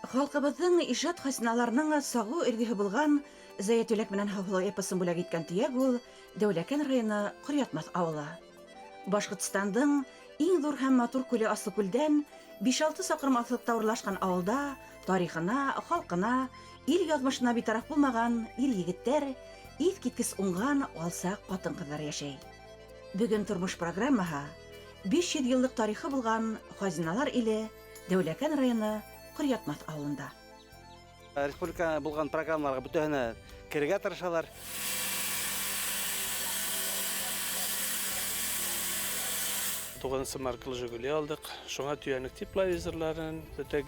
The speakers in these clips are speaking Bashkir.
Халҡыбыҙҙың ижад хазиналарының сағыу өлгөһө булған Зәйәтүләк менән Һаулы эпосын бүләк иткән төйәк ул Дәүләкән районы Ҡоръятмаҫ ауылы. Башҡортостандың иң ҙур һәм матур күле Аслыкүлдән 5-6 саҡрым алыҫлыҡта урынлашҡан ауылда тарихына, халҡына, ил яҙмышына битараф булмаған ир-егеттәр, иҫ киткес уңған алсаҡ ҡатын-ҡыҙҙар йәшәй. Бөгөн тормош программаһы 500 йыллыҡ тарихы булған хазиналар иле Дәүләкән районы Ҡоръятмаҫ ауылында. Республика булған программаларға бөтәһенә керергә тырышалар. Туғыҙынсы маркалы «Жигули» алдыҡ. Шуңа төйәнек тепловизорларын, бөтә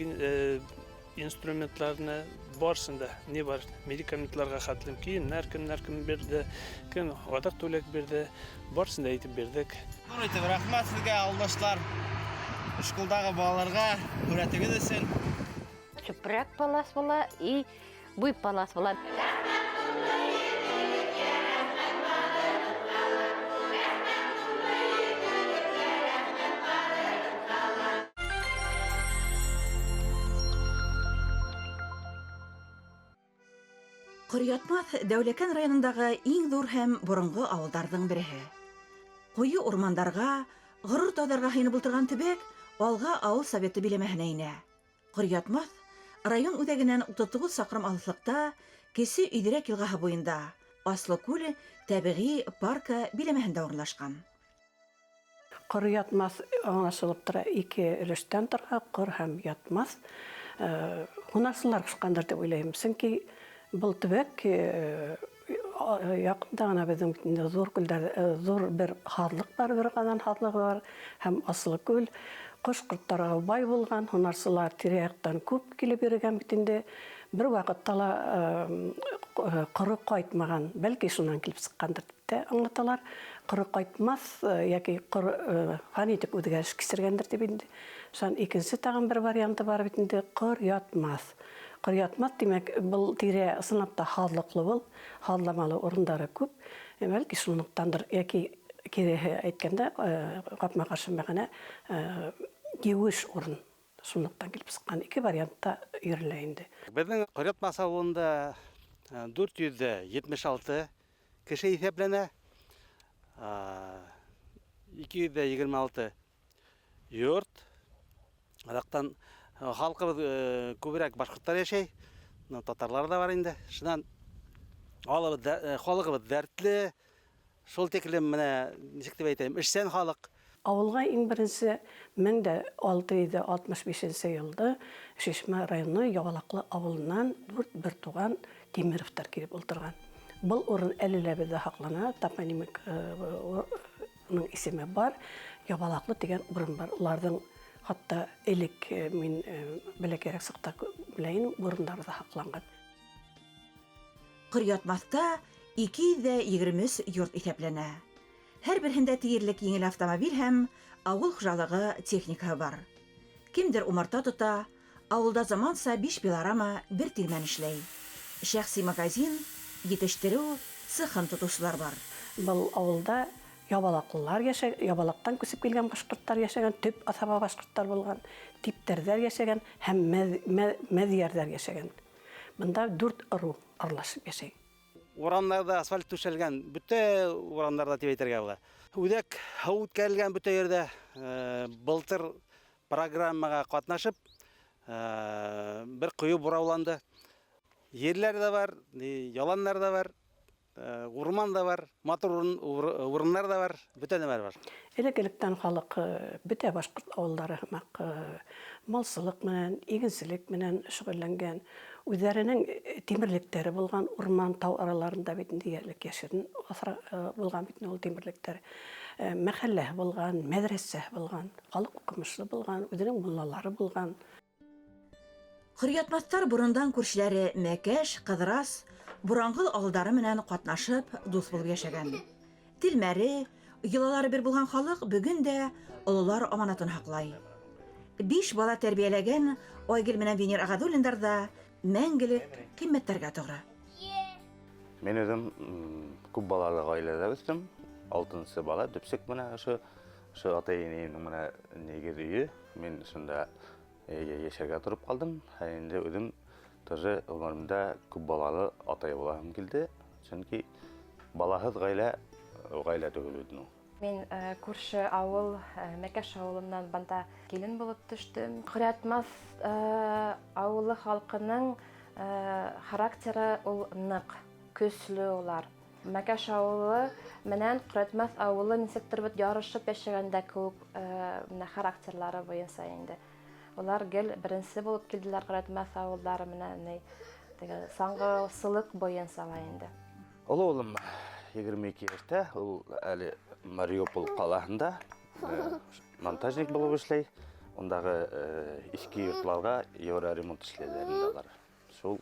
инструментларны, барысын да, ни бар, медикаментларға хәтлем, кейемдәр кемдәр кем бирҙе, кем аҙыҡ-түлек бирҙе, барысын да әйтеп бирҙек. Ҙур итеп рәхмәт һеҙгә, ауылдаштар, школдағы балаларға һүрәтегеҙ өсөн. Чүпрәк палас була и буй палас була. Ҡоръятмаҫ Дәүләкән районындағы иң ҙур һәм боронғо ауылдарҙың береһе. Ҡуйы урмандарға, ғорур тауҙарға һыйынып ултырған төбәк Алға ауыл советы биләмәһенә инә. Ҡоръятмаҫ район үҙәгенән 39 саҡрым алыҫлыҡта Кесе Өйҙөрәк йылғаһы буйында Аслыкүл тәбиғи паркы биләмәһендә урынлашҡан. Ҡоръятмаҫ аңлашылып тора, ике өлөштән тора, ҡор һәм ятмаҫ. Һунарсылар ҡушҡандыр тип уйлайым, сөнки был төбәк яҡында ғына беҙҙең ҙур күлдәр, ҙур бер һаҙлыҡ бар, бер ҡанан һаҙлығы бар һәм Аслыкүл ҡош-ҡорттарға бай булған, һунарсылар тирә-яҡтан күп килеп йөрөгән бит инде. Бер ваҡытта ла ҡоро ҡайтмаған, бәлки шунан килеп сыҡҡандыр тип тә аңлаталар. Ҡоро ҡайтмаҫ йәки ҡоро фонетик үҙгәреш кисергәндер тип инде. Шунан икенсе тағын бер варианты бар бит инде, ҡор ятмаҫ. Ҡор ятмаҫ, тимәк, был тирә ысынлап та һаҙлыҡлы был, һаҙламалы урындары күп. Бәлки шунлыҡтандыр, йәки киреһе әйткәндә, ҡапма-ҡаршы мәғәнә, еүеш урын шунлыҡтан килеп сыҡҡан. Ике вариантта йөрөлә инде. Беҙҙең Ҡоръятмаҫ ауылында 476 кеше иҫәпләнә, 226 йорт. Аҙаҡтан халҡыбыҙ күберәк башҡорттар йәшәй, татарлар ҙа бар инде. Шунан халҡыбыҙ дәртле, шул тиклем менә нисек тип әйтәйем, эшсән халыҡ. Ауылға иң беренсе 1665 йылда Шишмә районы Ябалаҡлы ауылынан дүрт бер туған Тимеровтар килеп ултырған. Был урын әле лә беҙҙә һаҡлана, топонимик исеме бар, Ябалаҡлы тигән урын бар. Уларҙың хатта элек мин бәләкәйерәк саҡта белә инем, урындары ҙа һаҡланған. Ҡоръятмаҫта 223 йорт иҫәпләнә. Һәр береһендә тиерлек еңел автомобиль һәм ауыл хужалығы техникаһы бар. Кемдер умарта тота, ауылда заманса 5 пилорама бер тирмән эшләй. Шәхси магазин, етештереү цехын тотоусылар бар. Был ауылда ябалаҡлылар йәшәгән, ябалаҡтан күсеп килгән башҡорттар йәшәгән, төп аҫаба башҡорттар булған, типтәрҙәр йәшәгән һәм мәҙйәрҙәр йәшәгән. Бында дүрт ырыу аралашып йәшәй. Урамдарҙа асфальт түшәлгән, бөтә урамдарҙа тип әйтергә була. Үҙәк һыу үткәрелгән бөтә ерҙә, былтыр программаға ҡатнашып, бер ҡойо борауланды. Ерләр ҙә бар, яландар ҙа бар, урман да бар, матур урыннар да бар, бөтә нәмәләр бар. Элек-электән халыҡ, бөтә башҡорт ауылдары һымаҡ, малсылыҡ менән, игенселек менән шөғөлләнгән, үҙҙәренең тимерлектәре булған, урман тау араларында бит инде элек йәшерен булған бит инде ул тимерлектәр. Мәхәлләһе булған, мәҙрәсәһе булған, халыҡ уҡымышлы булған, үҙенең муллалары булған. Ҡоръятмаҫтар борондан күршеләре Мәкәш, Ҡыҙырас, Буранғол ауылдары менән ҡатнашып дуҫ булып йәшәгән. Телмәре, йолалары бер булған халыҡ бөгөн дә ололар аманатын һаҡлай. 5 бала тәрбиәләгән Айгөл менән Венер Ағадуллиндар ҙа мәңгелек ҡиммәттәргә тоғро. Мин үҙем күп балалы ғаиләлә үҫтем. Алтынсы бала, төпсөк менә ошо атай-инәйемдең менә нигеҙ өйө. Мин шунда Йәшәргә тороп ҡалдым. Ә инде үҙем тоже ғүмеремдә күп балалы атай булаһым килде. Сөнки балаһыҙ ғаилә ғаилә түгел бит ул. Мин күрше ауыл, Мәкәш ауылынан бында килен булып төштөм. Ҡорятмаҫ ауылы халҡының характеры ул ныҡ, көслө улар. Мәкәш ауылы менән Ҡорятмаҫ ауылы нисектер бит ярышып йәшәгәндә кеүек, менә характерлары буйынса инде. Улар гел беренсе булып килделәр Ҡорятмаҫ ауылдары менән, ни, теге саңғысылыҡ буйынса ла инде. Оло улым 22 йәштә, ул әле Мариуполь ҡалаһында монтажник булып эшләй. Ундағы иҫке йортларға евроремонт эшләйҙәр инде алар. Шул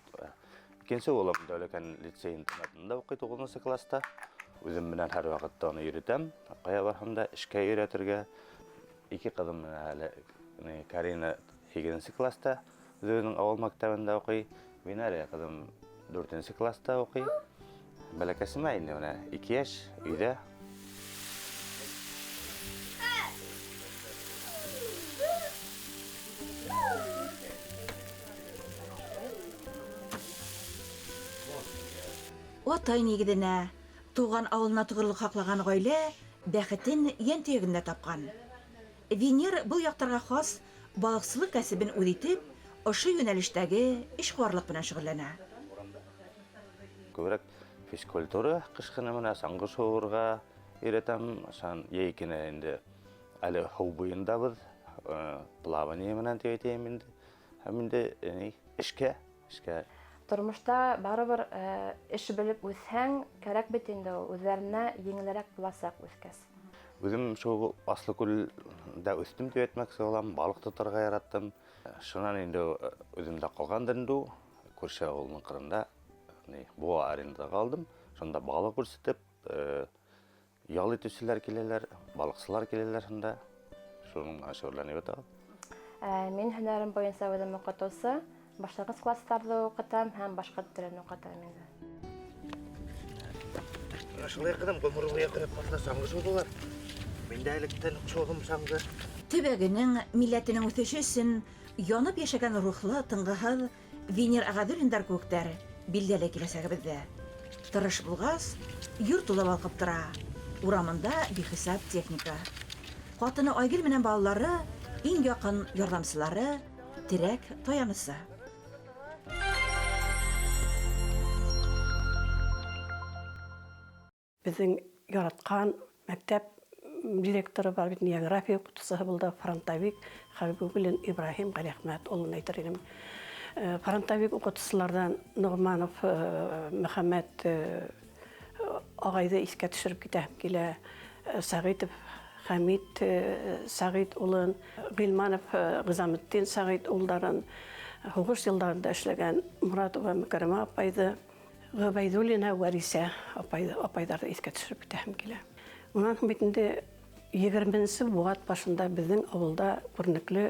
икенсе улым Дәүләкән лицей интернатында уҡый, 9 класста. Үҙем менән һәр ваҡытта уны йөрөтәм. Ҡая барһам да эшкә өйрәтергә. Ике ҡыҙым менән әле Карина 8 класста үҙенең ауыл мәктәбендә уҡый. Винария ҡыҙым 4 класста уҡый. Бәләкәсемә инде менә 2 йәш өйҙә. Атай нигеҙенә, туған ауылына тоғролоҡ һаҡлаған ғаилә бәхетен йән төйәгендә тапҡан. Венер был яҡтарға хас балыҡсылыҡ кәсебен үҙ итеп, ошо йүнәлештәге эшҡыуарлыҡ менән шөғөлләнә. Күберәк физкультура ҡыш көнө менән саңғы шыуырға өйрәтәм. Шунан йәй көнө инде әле һыу буйындабыҙ, плавание менән тип әйтәйем инде. Һәм инде эшкә, эшкә. Тормошта барыбер эш белеп үҫһәң, кәрәк бит инде ул, үҙҙәренә еңелерәк буласаҡ үҫкәс. Үҙем шул Аслыкүлдә үҫтем тип әйтмәксе булам, балыҡ тоторға яраттым. Шунан инде үҙемдә ҡалғандыр инде ул, күрше ауылының ҡырында, быуа арендаға алдым. Шунда балыҡ үрсетеп, ял итеүселәр киләләр, балыҡсылар киләләр шунда. Шуның менән шөғөлләнеп ятабыҙ. Мин һөнәрем буйынса үҙем уҡытыусы, башланғыс класстарҙы уҡытам һәм башҡорт телен уҡытам инде. Шулай ҡыҙым, ғүмер буйы ҡырып башлап саңғы шыуҙылар. Мин дә электән шыуҙым саңғы. Төбәгенең, милләтенең үҫеше өсөн янып йәшәгән рухлы, тынғыһыҙ Венер Ағәҙуллиндар кеүектәр билдәле киләсәгебеҙҙә. Тырыш булғас, йорт тулы балҡып тора. Урамында бихисап техника. Ҡатыны Айгөл менән балалары иң яҡын ярҙамсылары, терәк таянысы. Беҙҙең яратҡан мәктәп директоры бар бит, география уҡытыусыһы булды, фронтовик Хәбибуллин Ибраһим Ғәлиәхмәт улын әйтер инем. Фронтовик уҡытыусыларҙан Ноғманов Мөхәммәт ағайҙы иҫкә төшөрөп китәһем килә. Сәғитов Хәмит Сәғит улын, Ғилманов Ғизаметдин Сәғит улдарын, һуғыш йылдарында эшләгән Моратова Мөкәрәмә апайҙы, Ғөбәйҙуллина Вәрисә апайҙарҙы иҫкә төшөрөп китәһем килә. Унан һуң бит инде егерменсе быуат башында беҙҙең ауылда күренекле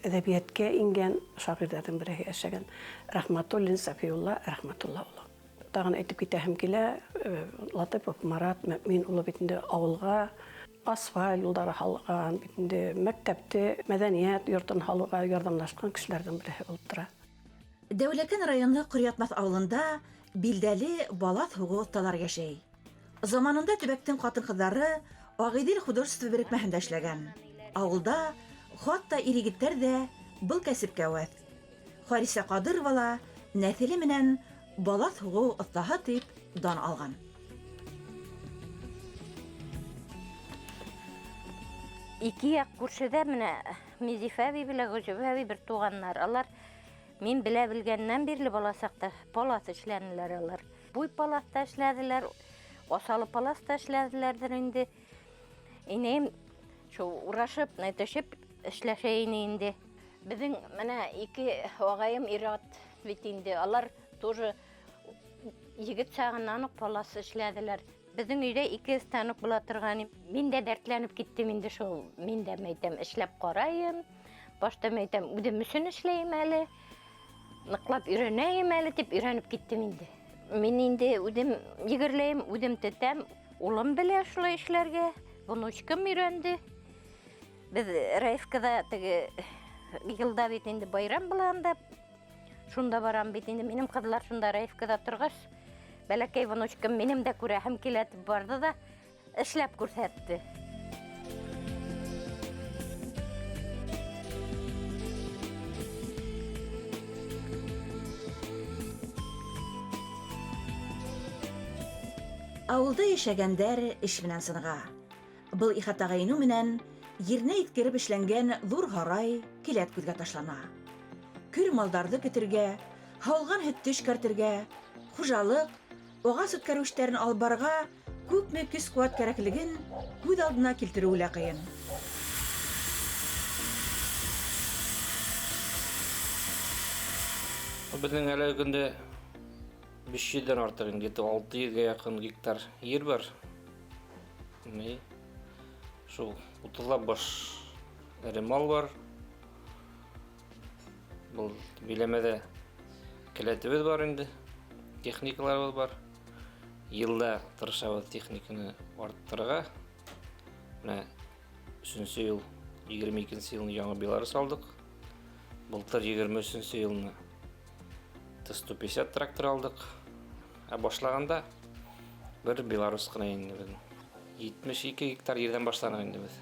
әҙәбиәткә ингән шағирҙәрҙең береһе йәшәгән Рәхмәтуллин Сафиулла Рәхмәтулла улы. Тағын әйтеп китәһем килә, Латыпов Марат Мөмин улы бит инде ауылға асфальт юлдары һалған, бит инде мәктәпте, мәҙәниәт йортон һалыуға ярҙамлашҡан кешеләрҙең береһе булып тора. Дәүләкән районы Ҡоръятмаҫ ауылында билдәле балаҫ һуғыу оҫталар йәшәй. Заманында төбәктең ҡатын-ҡыҙҙары Ағиҙел художество берекмәһендә эшләгән. Ауылда хатта ир-егеттәр ҙә был кәсепкә әүәҫ. Хариса Ҡадырова ла нәҫеле менән балаҫ һуғыу оҫтаһы тип дан алған. Ике яҡ күршедә менә Мизифә әбей белән Ғөжөбә әбей бер туғаннар. Алар мин белә белгәннән бирле бала саҡта палаҫ эшләнеләр алар. Буй палаҫта эшләделәр, асалы палаҫта эшләделәрҙер инде. Инәйем шул урашып, нәтешеп эшләшә ине инде. Беҙҙең менә ике ағайым ир-ат бит инде. Алар тоже егет сағынан уҡ палаҫ эшләделәр. Беҙҙең өйҙә ике станок була торған. Мин дә дәртләнеп киттем инде шул. Мин дә әйтәм, эшләп ҡарайым. Башта әйтәм, үҙем өсөн эшләйем әле. Ныҡлап өйрәнәйем әле тип өйрәнеп киттем инде. Мин инде үҙем егерләйем, үҙем тетәм. Улым белә шулай эшләргә. Внучкам өйрәнде. Беҙ Раевкада теге Йылда бит инде байрам була анда. Шунда барам бит инде. Минем ҡыҙлар шунда Раевкада торғас, бәләкәй внучкам минем дә күрәһем килә тип барҙы ҙа эшләп күрһәтте. Ауылда яшәгәндәр эш менән сыныға. Был ихатаға инеү менән еренә еткереп эшләнгән ҙур һарай, келәт күҙгә ташлана. Көр малдарҙы көтөргә, һауылған һөттө эшкәртергә, хужалыҡ, ағас үткәреү эштәрен алып барырға күпме көс-ҡеүәт кәрәклеген күҙ алдына килтереүе лә ҡыйын. Беҙҙең әлеге көндә 500-дән артыҡ, где-то 600-гә яҡын гектар ер бар. Ни, шул 30-лап баш эре мал бар. Был биләмәдә келәтебеҙ бар инде, техникаларыбыҙ бар. Йылда тырышабыҙ техниканы арттырырға. Менә өсөнсө йыл, егерме икенсе йылны яңы Беларусь алдыҡ. Былтыр егерме өсөнсө йылны Т-150 трактор алдыҡ. Ә башлағанда бер Беларусь ҡына инде беҙҙең. 72 гектар ерҙән башланыҡ инде беҙ.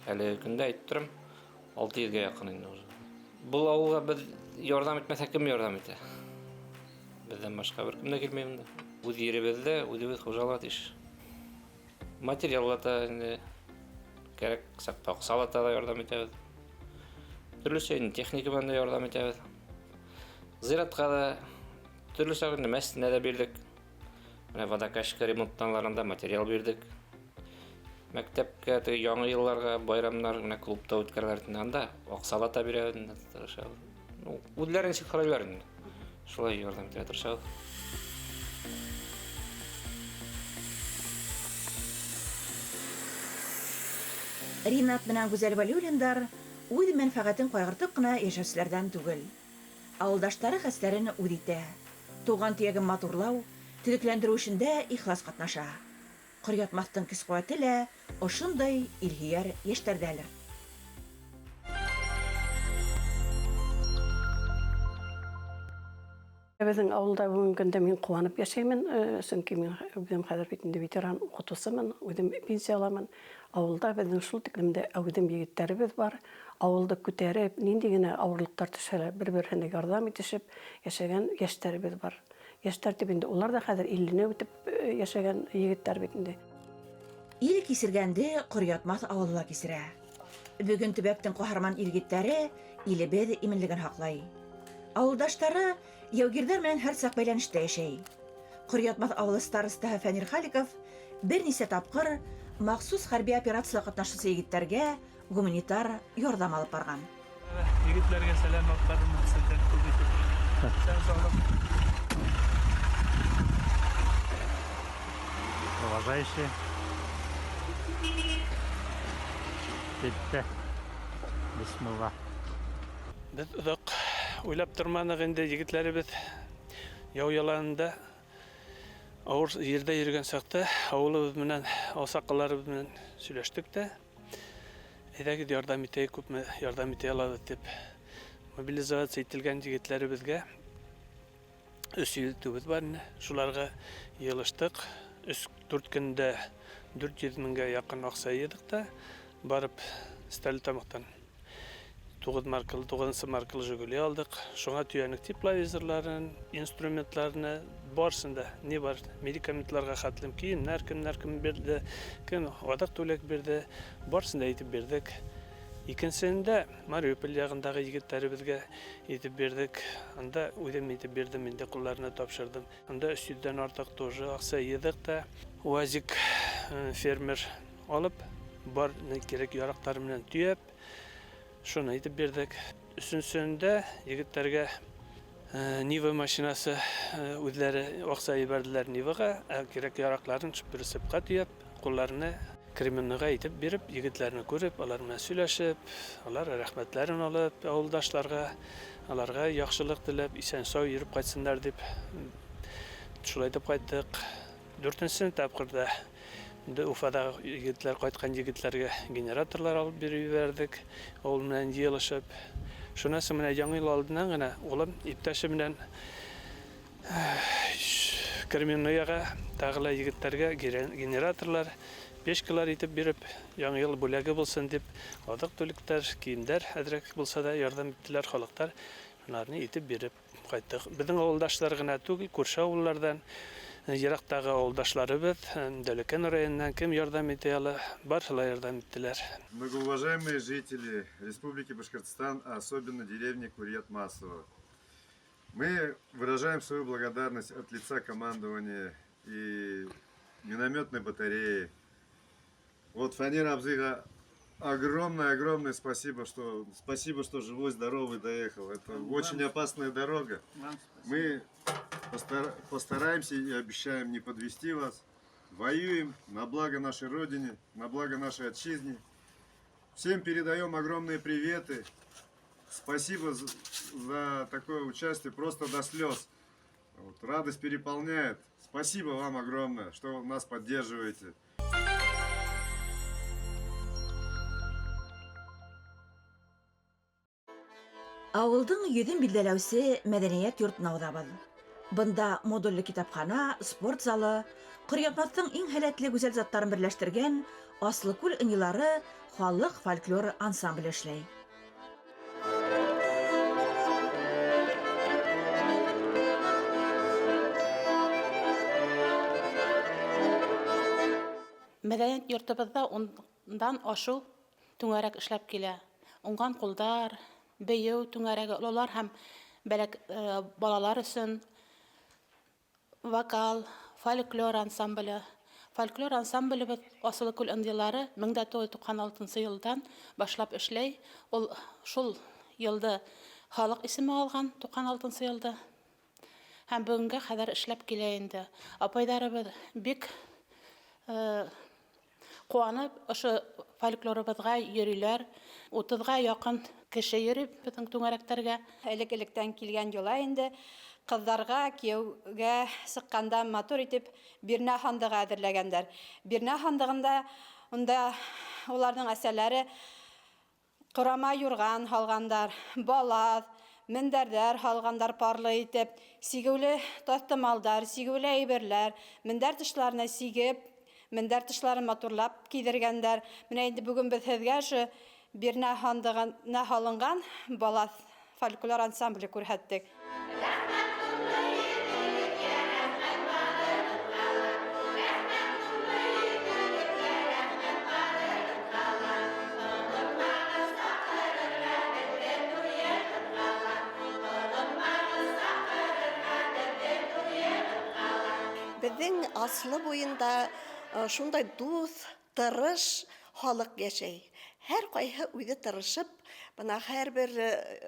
Әлеге көндә әйтеп торам, 600-гә яҡын инде уже. Был ауылға беҙ ярҙам итмәҫәк, кем ярҙам итә? Беҙҙән башҡа бер кем дә килмәй бында. Үҙ еребеҙҙә үҙебеҙ хужалыҡ тейеш. Материаллата инде кәрәк саҡта аҡсалата ла ярҙам итәбеҙ. Төрлөсә инде техника менән дә ярҙам итәбеҙ. Зиратҡа ла төрлө саҡ инде мәсетенә лә бирҙек. Менә водокачка ремонтларында материал бирҙек. Мәктәпкә, теге яңы йылларға, байрамнар, менә клубта үткәрәләр инде, анда аҡсалата бирәбеҙ инде, тырышабыҙ. Ну, үҙләре нисек һорайлар инде. Шулай ярҙам итергә тырышабыҙ. Ринат менән Гүзәл Вәлиуллиндар үҙ мәнфәғәтен ҡайғыртып ҡына йәшәүселәрҙән түгел. Ауылдаштары хәстәрен үҙ итә. Туған төйәген матурлау, төҙөкләндереү эшендә ихлас ҡатнаша. Ҡоръятмаҫтың көс-ҡеүәте лә ошондай илһөйәр йәштәрҙәлер. Беҙҙең ауылда бөгөнгө көндә мин ҡыуанып йәшәймен, сөнки мин үҙем хәҙер бит инде ветеран уҡытыусымын, үҙем пенсияламын. Ауылда беҙҙең шул тиклем дә әүҙем егеттәребеҙ бар. Ауылды күтәреп, ниндәй генә ауырлыҡтар төшһә лә, бер-береһенә ярҙам итешеп йәшәгән йәштәребеҙ бар. Йәштәр тип инде улар ҙа хәҙер иллене үтеп йәшәгән егеттәр бит инде. Ил кисергәнде Ҡоръятмаҫ ауылы ла кисерә. Бөгөн төбәктең ҡаһарман ир-егеттәре илебеҙ именлеген һаҡлай. Ауылдаштары яугирҙәр менән һәр саҡ бәйләнештә йәшәй. Ҡоръятмаҫ ауылы старостаһы Фәнир Халиков бер нисә тапҡыр махсус хәрби операцияла ҡатнашыусы егеттәргә гуманитар ярҙам алып барған. Егеттәргә сәләм алып барҙым, һеҙҙән күп итеп. Сәләм саулыҡ. Провожающие. Битте. Бисмилла. Беҙ оҙаҡ уйлап торманыҡ инде, егеттәребеҙ яу яланында ауыр ерҙә йөрөгән саҡта ауылыбыҙ менән, аусаҡаларыбыҙ менән һөйләштек тә, әйҙәгеҙ ярҙам итәйек, күпме ярҙам итә алабыҙ тип мобилизация ителгән егеттәребеҙгә өс егетебеҙ бар ине, шуларға йыйылыштыҡ. Өс-дүрт көндә дүрт йөҙ меңгә яҡын аҡса йыйҙыҡ та, барып Стәрлетамаҡтан туғыҙ маркалы, туғыҙынсы маркалы Жигули алдыҡ. Шуңа төйәнек тепловизорларын, инструментларны, барысын да, ни бар, медикаментларға хәтлем кейемдәр, кемдәр кем бирҙе, кем аҙыҡ-түлек бирҙе, барысын да әйтеп бирҙек. Икенсеһендә Мариуполь яғындағы егеттәребеҙгә әйтеп бирҙек. Анда үҙем әйтеп бирҙем, инде ҡулларына тапшырҙым. Анда өс йөҙҙән артыҡ тоже аҡса йыйҙыҡ та, УАЗик фермер алып, бар кәрәк яраҡтары менән төйәп, шуны әйтеп бирҙек. Өсөнсөһөндә егеттәргә Нива машинасы үҙләре аҡса ебәрҙеләр Ниваға, ә кәрәк яраҡларын прицепҡа төйәп, ҡулларына Кременныйға итеп биреп, егеттәрне күреп, алар менән һөйләшеп, алар рәхмәтләрен алып, ауылдашларға, аларға яҡшылыҡ теләп, иҫән-сау йөрөп ҡайтһындар тип, шулай итеп ҡайттыҡ. Дүртенсе тапҡырҙа Инде Уфадағы егетләр, ҡайтҡан егетләргә генераторлар алып биреп ебәрҙек, ауыл менән йыйылышып. Шунан һуң менә яңы йыл алдынан ғына улым иптәше менән Кременнояға тағы ла егеттәргә генераторлар, печкалар итеп биреп, яңы йыл бүләге булсын дип, аҙыҡ-түлектәр, кейемдәр әҙерәк булса да ярҙам иттеләр халыҡтар. Шуларны итеп биреп ҡайттыҡ. Беҙҙең ауылдаштар ғына түгел, күрше ауылларҙан, йыраҡтағы ауылдашларыбыҙ, Дәүләкән районынан кем ярҙам итә ала, барыһы ла ярҙам иттеләр. Многоуважаемые жители Республики Башкортостан, а особенно деревни Курьят-Масово, мы выражаем свою благодарность от лица командования и минометной батареи. Вот Фанир абзыйға огромное-огромное спасибо, что живой, здоровый доехал. Это очень опасная дорога. Мы постараемся и обещаем не подвести вас. Воюем на благо нашей Родине, на благо нашей отчизне. Всем передаем огромные приветы. Спасибо за такое участие, просто до слез. Вот, радость переполняет. Спасибо вам огромное, что нас поддерживаете. Ауылдың йөҙөн билдәләүсе мәҙәниәт йортона уҙабыҙ. Бында модулле китапхана, спорт залы, Ҡоръятмаҫтың иң һәләтле гүзәл заттарын берләштергән Аслыкүл ынйылары халыҡ фольклор ансамбле эшләй. Мәҙәниәт йортобоҙҙа ундан ашыу түңәрәк эшләп килә. Уңған ҡулдар, бейеү түңәрәге, ололар һәм балалар өсөн вокал, фольклор ансамбле. Фольклор ансамблебеҙ Асылыкүл ынйылары 1996 йылдан башлап эшләй. Ул шул йылды халыҡ исеме алған, 96 йылда. Һәм бөгөнгә ҡәҙәр эшләп килә инде. Апайҙарыбыҙ бик ҡыуанып ошо фольклорыбыҙға йөрөйләр. 30-ға яҡын кеше йөрөй беҙҙең түңәрәктәргә. Элек-электән килгән йола инде. Ҡыҙҙарға кейәүгә сыҡҡанда матур итеп бирнә һандығы әҙерләгәндәр. Бирнә һандығында унда уларҙың әсәләре ҡорама юрған һалғандар, балаҫ, мендәрҙәр һалғандар парлы итеп, сигеүле таҫтымалдар, сигеүле әйберләр, мендәр тышларына сигеп, мендәр тышларын матурлап кейҙергәндәр. Менә инде бөгөн беҙ һеҙгә ошо бирнә һандығына һалынған балаҫ фольклор ансамбле күрһәттек. Беҙҙең Аслы буйында шундай дуҫ, тырыш халыҡ йәшәй. Һәр ҡайһы үҙе тырышып, бына һәр бер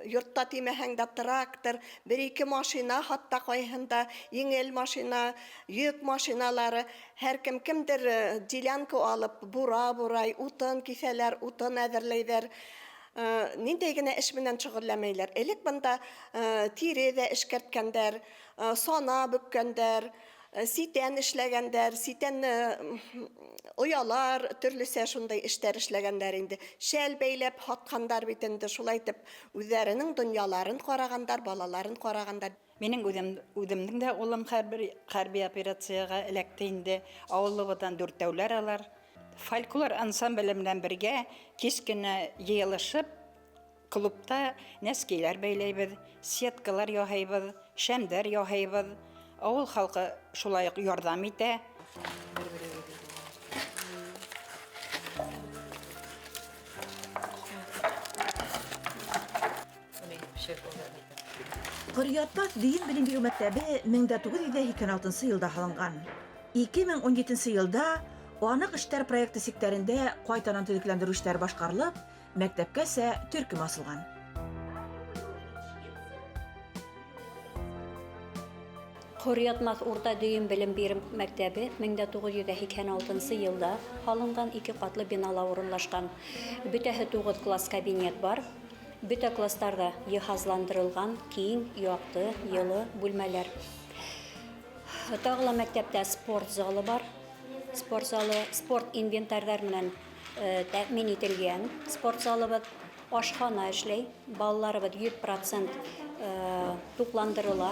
йортта тимәһәң дә трактор, бер-ике машина, хатта ҡайһында еңел машина, йөк машиналары, һәр кем кемдер делянка алып, бура-бурай, утын киҫәләр, утын әҙерләйҙәр. Ниндәй генә эш менән шөғөлләнмәйҙәр. Элек бында тире ҙә эшкәрткәндәр, сана бөккәндәр, ситән эшләгәндәр, ситән оялар, төрлөсә шундай эштәр эшләгәндәр инде. Шәл бәйләп һатҡандар бит инде, шулай итеп үҙҙәренең донъяларын ҡарағандар, балаларын ҡарағандар. Минең үҙемдең дә улым хәрби операцияға эләкте инде. Ауылыбыҙҙан дүртәүләр алар. Фольклор ансамбле менән бергә кис кенә йыйылышып, клубта нәскиләр бәйләйбеҙ, сеткалар яһайбыҙ, шәмдәр яһайбыҙ. Ауыл халҡы шулай уҡ ярҙам итә. Ҡоръятмаҫ дөйөм белем биреү мәктәбе 1986 йылда һалынған. 2017 йылда аныҡ эштәр проекты сиктәрендә ҡайтанан төҙөкләндереү эштәре башҡарылып, мәктәпкәсә төркөм асылған. Ҡоръятмаҫ урта дөйөм белем биреү мәктәбе 1986 йылда һалынған ике ҡатлы бинала урынлашҡан. Бөтәһе 9 класс кабинет бар. Бөтә класстарҙа йыһазландырылған киң, яҡты, йылы бүлмәләр. Тағы ла мәктәптә спорт залы бар. Спорт залы спорт инвентарьҙар менән тәьмин ителгән спорт залыбыҙ. Ашхана эшләй, балаларыбыҙ 100 процент туҡландырыла.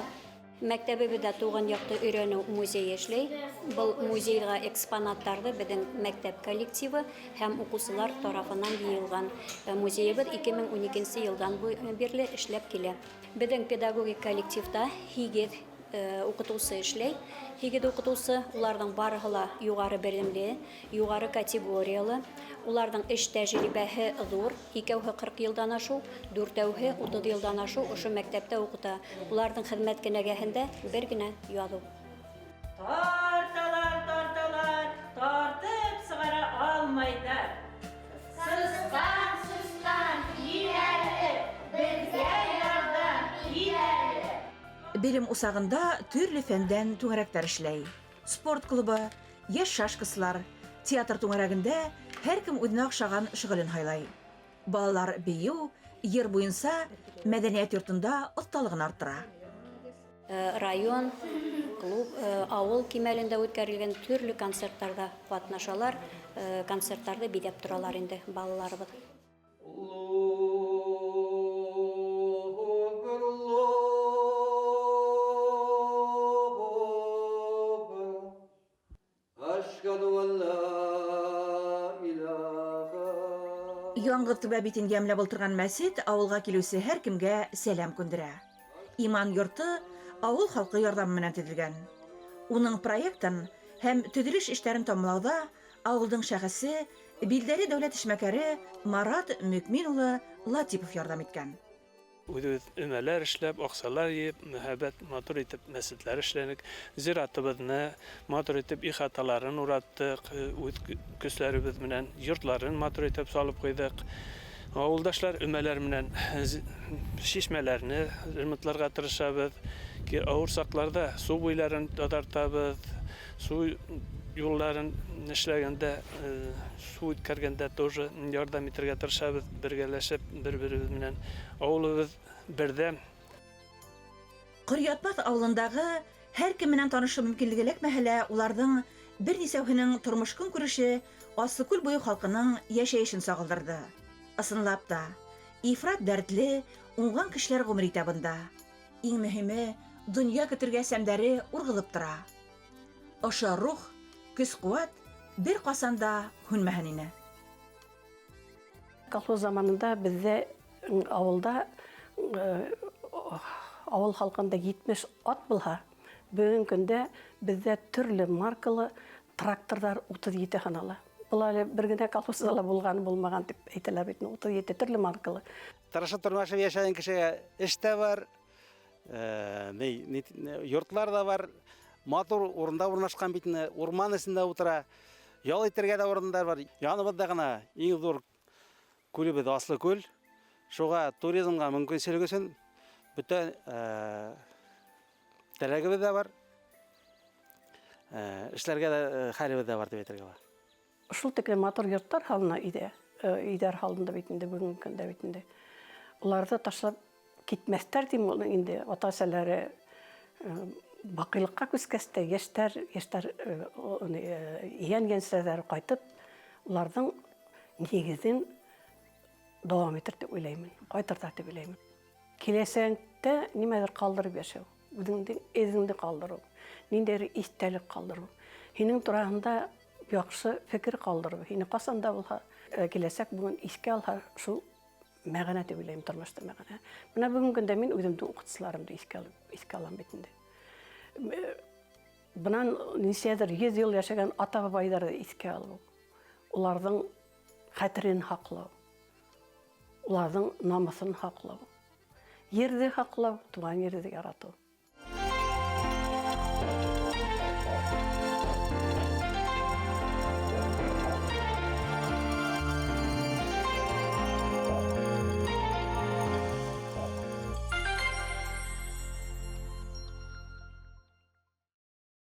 Мәктәбебеҙҙә тыуған яҡты өйрәнеү музейы эшләй. Был музейға экспонаттарҙы беҙҙең мәктәп коллективы һәм уҡыусылар тарафынан йыйылған. Музейыбыҙ 2012 йылдан бирле эшләп килә. Беҙҙең педагогик коллективта 8 уҡытыусы эшләй. 8 уҡытыусы, уларҙың барыһы ла юғары белемле, юғары категориялы. Уларҙың эш тәжрибәһе ҙур, икәүһе 40 йылдан ашыу, дүртәүһе 30 йылдан ашыу ошо мәктәптә уҡыта. Уларҙың хеҙмәт кенәгәһендә бер генә яҙыу. Тарталар, тарталар, тартып сығара алмайҙар. Сысҡан, сысҡан, кил әле, беҙгә ярҙам ит әле. Белем усағында төрлө фәндән түңәрәктәр эшләй. Спорт клубы, йәш шашкасылар, театр түңәрәгендә һәр кем үҙенә оҡшаған шөғөлөн һайлай. Балалар бейеү, йыр буйынса мәҙәниәт йортонда оҫталығын арттыра. Район, клуб, ауыл кимәлендә үткәрелгән төрлө концерттарҙа ҡатнашалар, концерттарҙы биҙәп торалар инде балаларыбыҙ. Яңғыҙ түбә битен йәмләп ултырған мәсет ауылға килеүсе һәр кемгә сәләм күндерә. Иман йорто ауыл халҡы ярҙамы менән төҙөлгән. Уның проектын һәм төҙөлөш эштәрен тамамлауҙа ауылдың шәхесе, билдәле дәүләт эшмәкәре Марат Мөкмин улы Латипов ярҙам иткән. Үҙебеҙ өмәләр эшләп, аҡсалар йыйып, мөһабәт матур итеп мәсетләр эшләнек, зиратыбыҙны матур итеп ихаталарын ураттыҡ, үҙ көсләребеҙ менән йортларын матур итеп салып ҡуйҙыҡ. Ауылдашлар өмәләр менән шишмәләрне ремонтларға тырышабыҙ. Ауыр саҡларҙа сыу буйларын таҙартабыҙ, сыу юлларын эшләгәндә, сыу үткәргәндә тоже ярҙам итергә тырышабыҙ, бергәләшеп бер-беребеҙ менән. Ауылыбыҙ берҙәм. Ҡоръятмаҫ ауылындағы һәр кем менән танышыу мөмкинлеге эләкмәһә лә, уларҙың бер нисәүһенең тормош көнкүреше Аслыкүл буйы халҡының йәшәйешен сағылдырҙы. Ысынлап та, ифрат дәртле, уңған кешеләр ғүмер итә бында. Иң мөһиме, донъя көтөргә сәмдәре урғылып тора. Ошо рух, көс-ҡеүәт бер ҡасан да һүнмәһен ине. Колхоз заманында беҙҙә ауылда, ауыл халҡында 70 ат булһа, бөгөн көндә беҙҙә төрлө маркалы тракторҙар 37 һанала. Был әле бер генә колхозда ла булған булмаған тип әйтәләр бит, 37 төрлө маркалы. Тырышып тормашып йәшәгән кешегә эш тә бар, йортлар да бар, матур урында урынлашҡан бит инде, урман эсендә ултыра, ял итергә дә урындар бар. Яныбыҙҙа ғына иң ҙур күлебеҙ Аслыкүл. Шуға туризмға мөмкинселек өсөн бөтә теләгебеҙ ҙә бар, эшләргә ҙә хәлебеҙ ҙә бар тип әйтергә була. Шул тиклем матур йорттар һалына өйҙә, өйҙәр һалынды бит инде бөгөнгө көндә бит инде. Уларҙы ташлап китмәҫтәр тим ул инде, ата-әсәләре баҡыйлыҡҡа күскәс тә йәштәр, йән йәнсәләре ҡайтып, уларҙың нигеҙен дауам итер тип уйлаймын, ҡайтырҙар тип уйлаймын. Киләсәктә нимәлер ҡалдырып йәшәү, үҙеңдең эҙеңде ҡалдырыу, ниндәйҙер иҫтәлек ҡалдырыу, һинең тураһында яҡшы фекер ҡалдырыу, һине ҡасан да булһа, киләсәк бөгөн иҫкә алһа, шул мәғәнә тип уйлайым, тормошта мәғәнә. Бына бөгөнгө көндә мин үҙемдең уҡытыусыларымды иҫкә алам бит инде. Бынан нисәҙер 100 йыл йәшәгән ата-бабайҙарҙы иҫкә алыу, уларҙың хәтерен һаҡлау, уларҙың намыҫын һаҡлау, ерҙе һаҡлау, тыуған ерҙе яратыу.